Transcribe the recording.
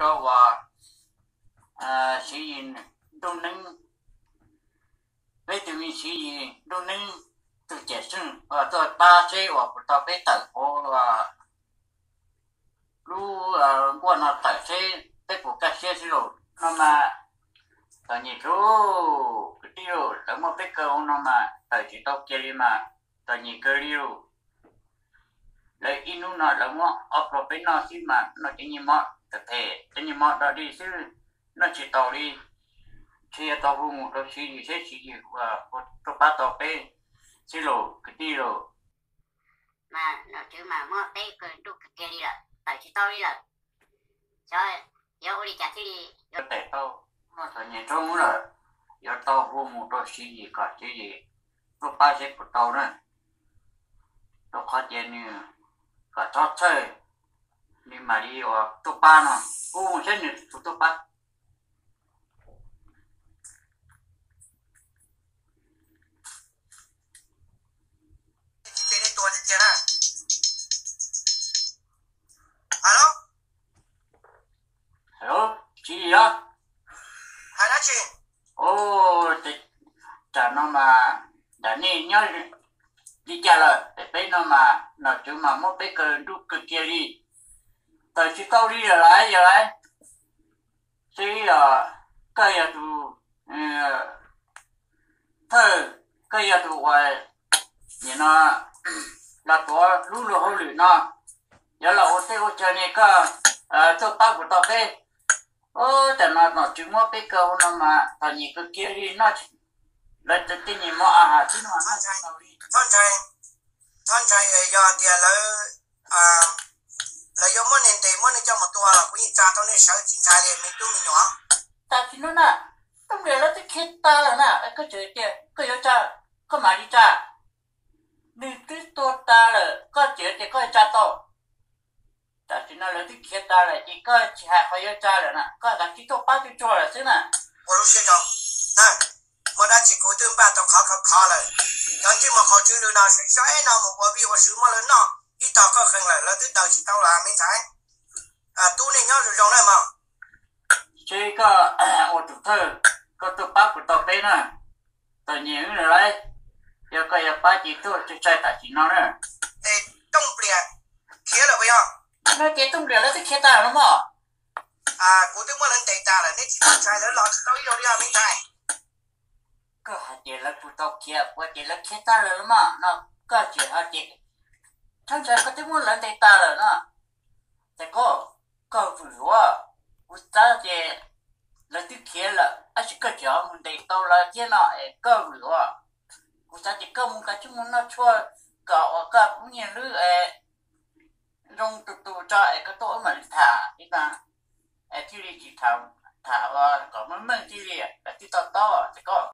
rau uas Siv Yis ntuj neeb, peb tus me Siv Yis ntuj neeb tug Cawm Seej uas tuaj pab seb uas puas tau peb tawm hauv lub nkuaj no tawm seb peb puas kaj siab xwb lauj no mas. Txom nyem lauj kwv tij lauj, lawv muab peb kaw hauv no mas tawm tsis tau kiag li mas, txom nyem kawg li lauj. Lawv ib hnub no lawv muab ob pluag peb noj xwb mas noj cov nyiaj mob tag phem, cov nyiaj mob dog dig xwb, noj tsis taus li. Ntshe yuav tau hu mus rau Siv Yis seb Siv Yis puas tuaj pab tau peb xwb lauj kwv tij lauj. Mas nom tswv mas muab peb kaw nruj kawg kiag li lawm, tawm tsis tau li lawm. Xyov yuav ua li cas thiaj li yuav tawm tau, muaj txom nyem rau lawm. Yuav tau hu mus rau Siv Yis kom Siv Yis tuaj pab seb puas tau na. Rau qhov tias nws kom txhob txhawj, nws mam li uas tuaj pab no. Hu mus saib nws puas tuaj pab. Alo, Siv Yis os. Tam no mas nram nej nyob li cas lawm? Peb no mas nom tswv mas muab peb kaw nruj kawg kiag li, tawm tsis tau li lawm lauj, yog lauj. Seb koj yog tus thawj, koj yog tus uas nim no los tuav lub luag hauj lwm no, yuav los ua teb ua chaw ne, koj tuaj pab puas tau peb? Tam no nom tswv muab peb kaw hauv no mas txom nyem kawg kiag li, noj lawv tej nyiaj mob a has xwb no. Txhob ntshai, yog tias lawv, lawv yuav muab nej ntes muab nej coj mus tua los kuv yeej tsa tau nej sawv tsis ntshai li me tub me nyuam. Tam sim no na, tub npliam lawv twb khiav tas lawm na, koj tseem tias koj yuav tsa, koj mam li tsa. Nws twb tua tas lawm koj tseem tias koj yuav tsa tau. Tam sim no lawv twb khiav tas lawm ces koj tsis hais qhov yuav tsa lawm na, koj kav tsij tuaj pab tsuag tsuag lawm xwb na. Ua lub siab zoo, muaj dab tsi kuv twb npaj tau qhov khov kho lawm. Cov ntsej muag qhov tswv lwm no saib no mus ua vij ua sw muab lawv noj ib tog qawj qees lawm, lawv twb daws tsis tau lawm me ntxhais. Tub nej nyob zoo zoo na mog. Seb koj ua tus thawj, koj tuaj pab puas tau peb na. Txom nyem wb lawm lauj, yog koj yuav pab ces tuaj tsuag tsuag tam sim no na. Tooj Npliam khiav lawm puas yog? No ces Tooj Npliam lawv twb khiav tas lawm no mog. Kuv twb muab lawv ntes tas lawm, neb tsis txhob ntshai, lawv los tsis tau ib zaug li os me ntxhais. Koj hais tias lawv puas tau khiav, kuv tias lawv khiav tas lawm los mas no, koj tseem hais tias txhob ntshai, koj twb muab lawv ntes tas lawm no. Ces koj, koj vwm ua, kuv xav tias lawv twb khiav lawm tab sis koj tseem ho mus ntes tau lawv thiab no es koj vwm ua. Kuv xav tias koj mus kav tsij mus noj tshuaj kom uas koj lub nyiaj lwb es zoo tus tus tso es koj tuaj wb mam li tham ib tag, es thiaj li tsis tham, tham ua kom meej meej thiaj li lawv twb to taub ces koj